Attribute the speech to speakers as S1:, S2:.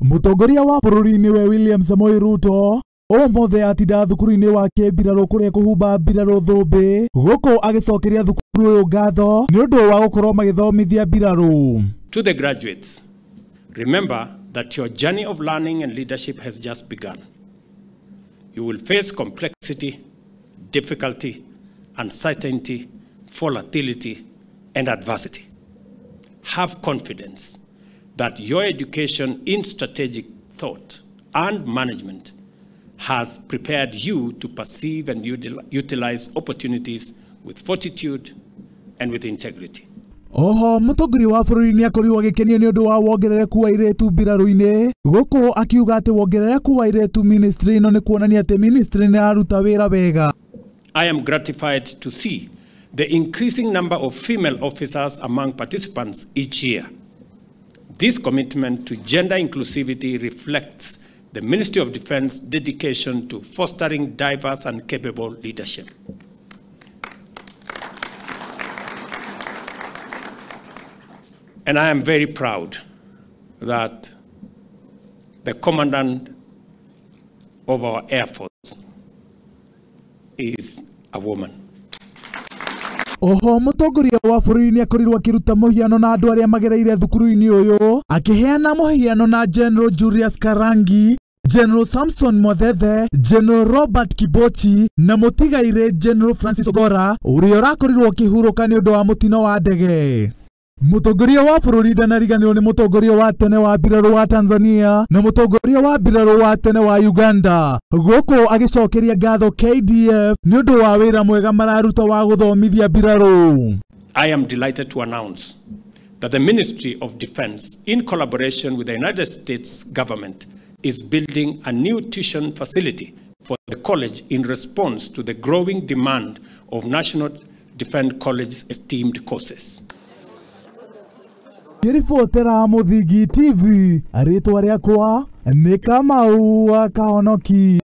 S1: Mũtongoria wa bũrũri nĩwe William Samoei Ruto ũmũthĩ atinda thukuru-inĩ wa kĩmbirarũ kũrĩa kũhumba mbirarũ thũmbĩ gũkũ agĩcokeria thukuru ũyũ ngatho nĩ ũndũ wa gũkorwo magĩthomithia mbirarũ.
S2: To the graduates, remember that your journey of learning and leadership has just begun. You will face complexity, difficulty, uncertainty, volatility, and adversity. Have confidence that your education in strategic thought and management has prepared you to perceive and utilize opportunities with fortitude and with integrity.
S1: Oho mũtongoria wa bũrũri nĩ akorirwo agĩkenio nĩ ũndũ wa wongerereku wa airĩtu mbirarũ-inĩ gũkũ akiuga atĩ wongerereku wa airĩtu ministry ĩno nĩ kuonania atĩ ministry nĩ ĩraruta wĩra wega.
S2: I am gratified to see the increasing number of female officers among participants each year. This commitment to gender inclusivity reflects the Ministry of Defense dedication to fostering diverse and capable leadership. And I am very proud that the commandant of our Air Force is a woman.
S1: Oho mũtongoria wa bũrũri nĩ akorirwo akĩruta mũhiano na andũ arĩa magereire thukuru-inĩ ũyũ akĩheana mũhiano na General Julius Karangi, General Samson Mwathethe, General Robert Kibochi na mũtigairĩ General Francis Ogora ũrĩa ũrakorirwo akĩhurũka nĩ ũndũ wa mũtino wa ndege. Mũtongoria wa bũrũri ndanariganĩrwo nĩ mũtongoria wa tene wa mbirarũ wa Tanzania na mũtongoria wa mbirarũ wa tene wa Uganda gũkũ agĩcokeria ngatho KDF nĩ ũndũ wa wĩra mwega mararuta wa gũthomithia mbirarũ.
S2: I am delighted to announce that the Ministry of Defense, in collaboration with the United States government, is building a new tuition facility for the college in response to the growing demand of National Defense College's esteemed courses.
S1: Ngĩribotera Mũthingi TV, rĩtwa rĩakwa nĩ Kamau wa Kahonoki.